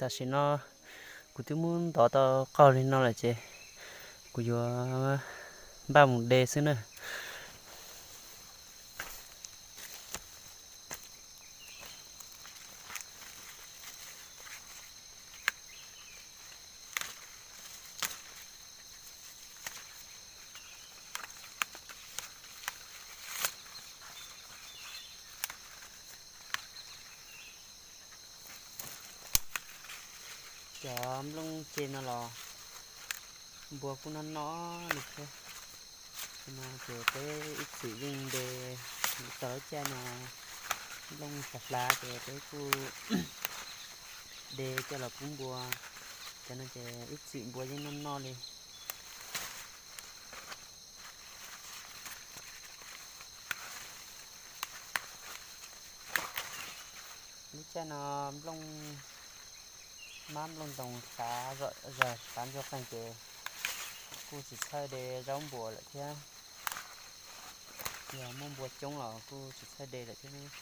Tam sim no kuv twb muab ntov tau qaug li no lawm ces kuv yuav npaj mus de xwb na. Cov nplooj ce no los npua kuj noj noj li thiab. No ces peb ib txwm yeej de, txog lub caij no nplooj hlav hlav ces peb kuj de coj los pub npua. Cov no ces ib txwm npua yeej noj noj li. Lub caij no nplooj mab nplooj ntoos hlav zom zaws hlav ntsuag qees ces kuj tsis txhawj de zaub npua lawm thiab. Yog muaj npua coob los kuj tsis txhawj de lawm thiab.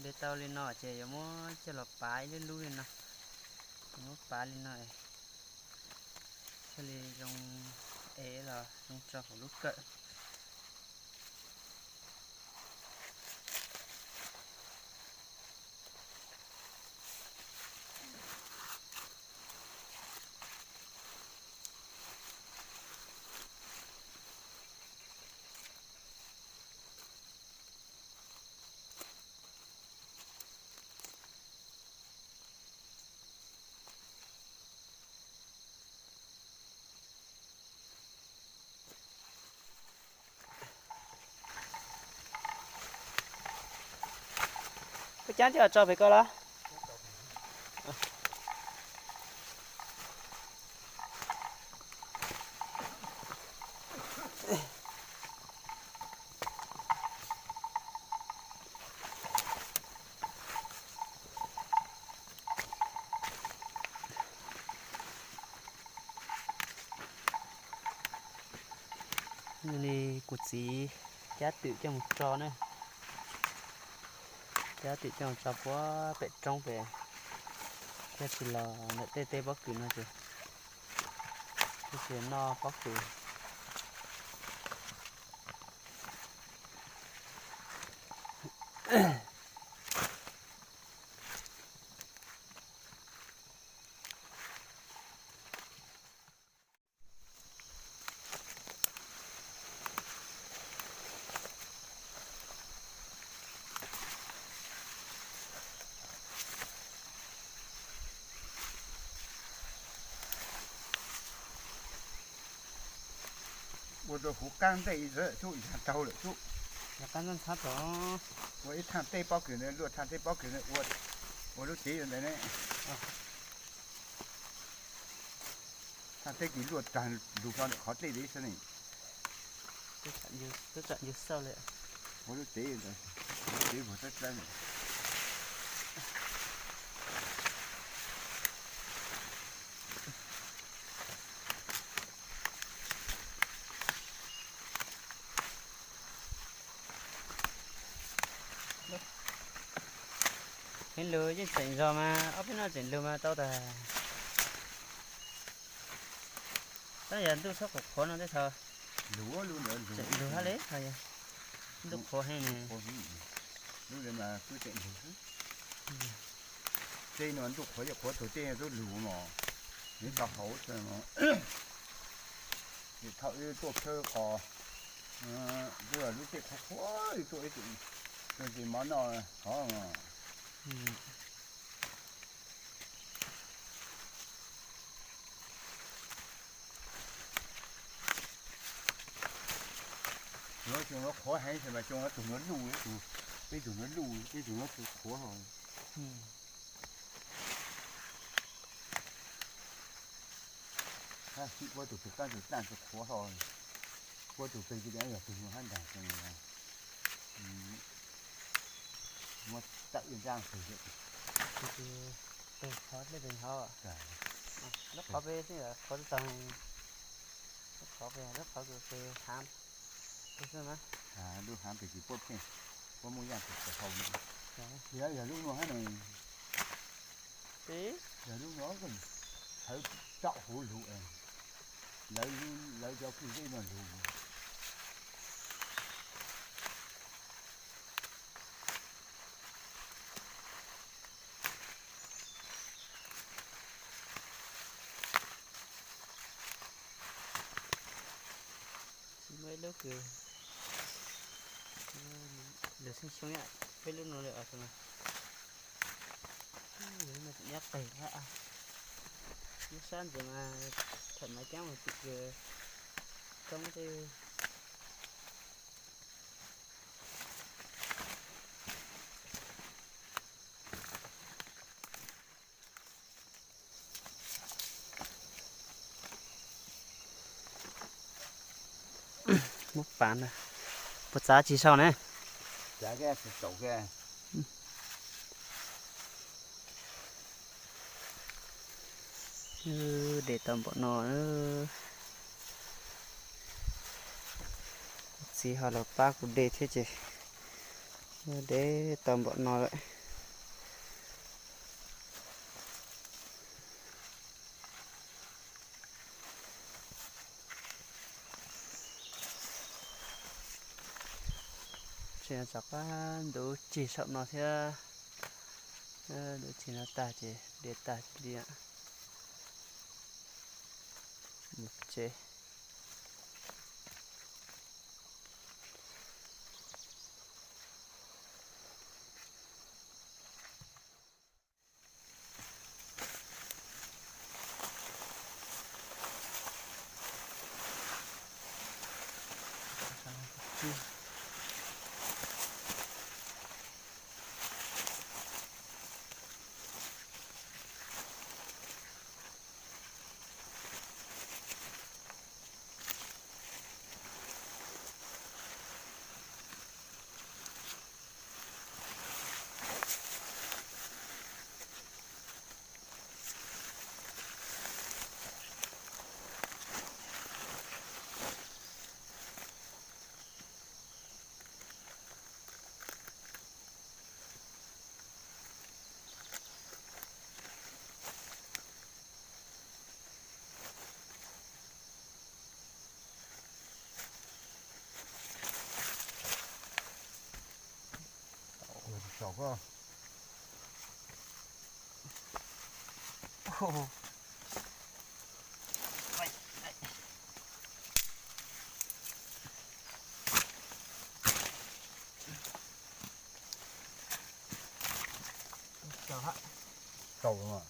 De tau li no ces yuav muab coj los pav ib lub lub li no. Yuav muab pav li no thiaj li zoo, es los zoo tso hauv lub kawm. Cab coj tso pem ko los? Li kuv txiv cab twm coj mus tso na. Cab twm coj mus tso puag pem roob pem, thiaj tsis los ntawm tej teb pob kws no ces thiaj tsis noj pob kws. Ua rau huv qab ntej xwb, yog tau lawm xwb. Ua ib thaj teb pob kws ntawd, luaj thaj teb pob kws ntawd ua, ua lub tsev ntawd ne. Thaj teb kws luaj tag lug hlo ntawm qhov dlej ntawd xwb ne. Ua lub tsev ntawd, ua lub tsev vuag dawb dawb. Heev lug yeej tseem zog mas ob peb hnub tseem lug mas tau tas. Tab yog ntuj txhob qhuav qhuav no tej thaum tseem lug hab li, ntuj qhuav heev ne. Lub ntawd mas twb tseem lug xwb. Tej no ntuj qhuav yog qhuav tug tej twb lug mos, nws tau hauv. Ces thaum wb tuaj khawb qos, twb lub tej qhuav qhuav tuaj ib tug, tug ntsis mov noj hov. Xyoo no qhuav heev mas xyoo no tug no luj, peb tug no luj, peb tug no qhuav hlo. Tab sis ua tug pem qaab tug taaj tug qhuav hlo, ua tug pem tsis yog tug no hab ntaag. Muab tawm ib nraab pem, pem qhov dlej pem hov. Lub qhov pem xwb qhuav tau, lub qhov pem, lub qhov pem haav pem xwb na. Lub haav pem tsis puab pheej, puab muaj yaaj pem hauv. Yog, yog lub no hab ne. Yog lub no, txhawv tsom huv lug, lawv, lawv cov kwj zeb no lug. Tsis muaj ib lub kws lug xyoob xyoob, peb lub no lawm os. Yog no tseem nyob qis, lub sab ntawd mas thaum Maiv Ceeb mus tim kws roob tej. Muab pav na, puas txav tsis sau na? De tau npaum no, kuv txiv ho los pab kuv de thiab ces de tau npaum no lawm. Tseem rov qab ntuv ceg saum no thiab. Ntuv ceg no tag ces de tag li mus tsev. Tau mas.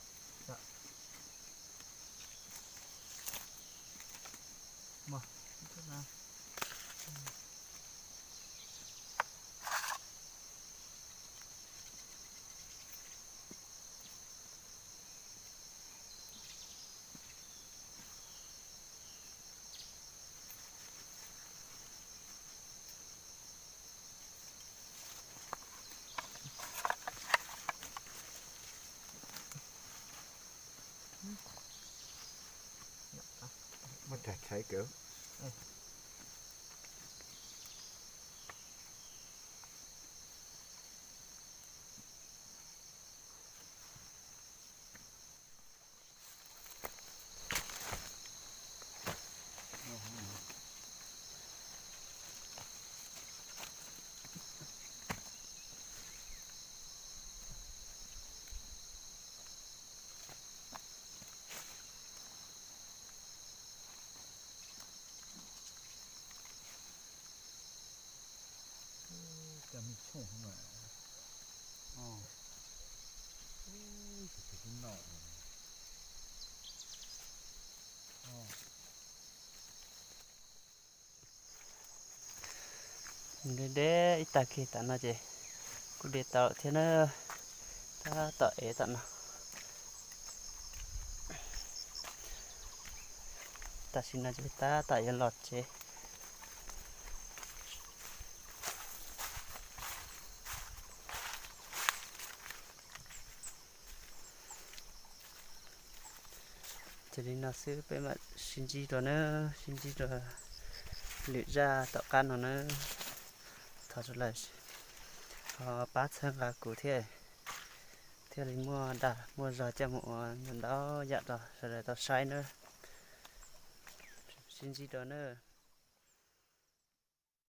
Muab rag tshaiv kawg. Cov me tshooj mas. Deb deb ib tag kis tam no ces kuj de tau lawm thiab na. Tab tom ev tom no. Tam sim no ces tab tom yuav los tsev. Ces li no xwb peb mam sib ntsib dua na, sib ntsib dua lwm zaj tom qab no na. Thov sawv daws ho pab txhawb nqa kuv thiab, thiaj li muaj dag muaj zog coj mus ua ntau yam rau sawv daws tau saib na. Sib ntsib dua na.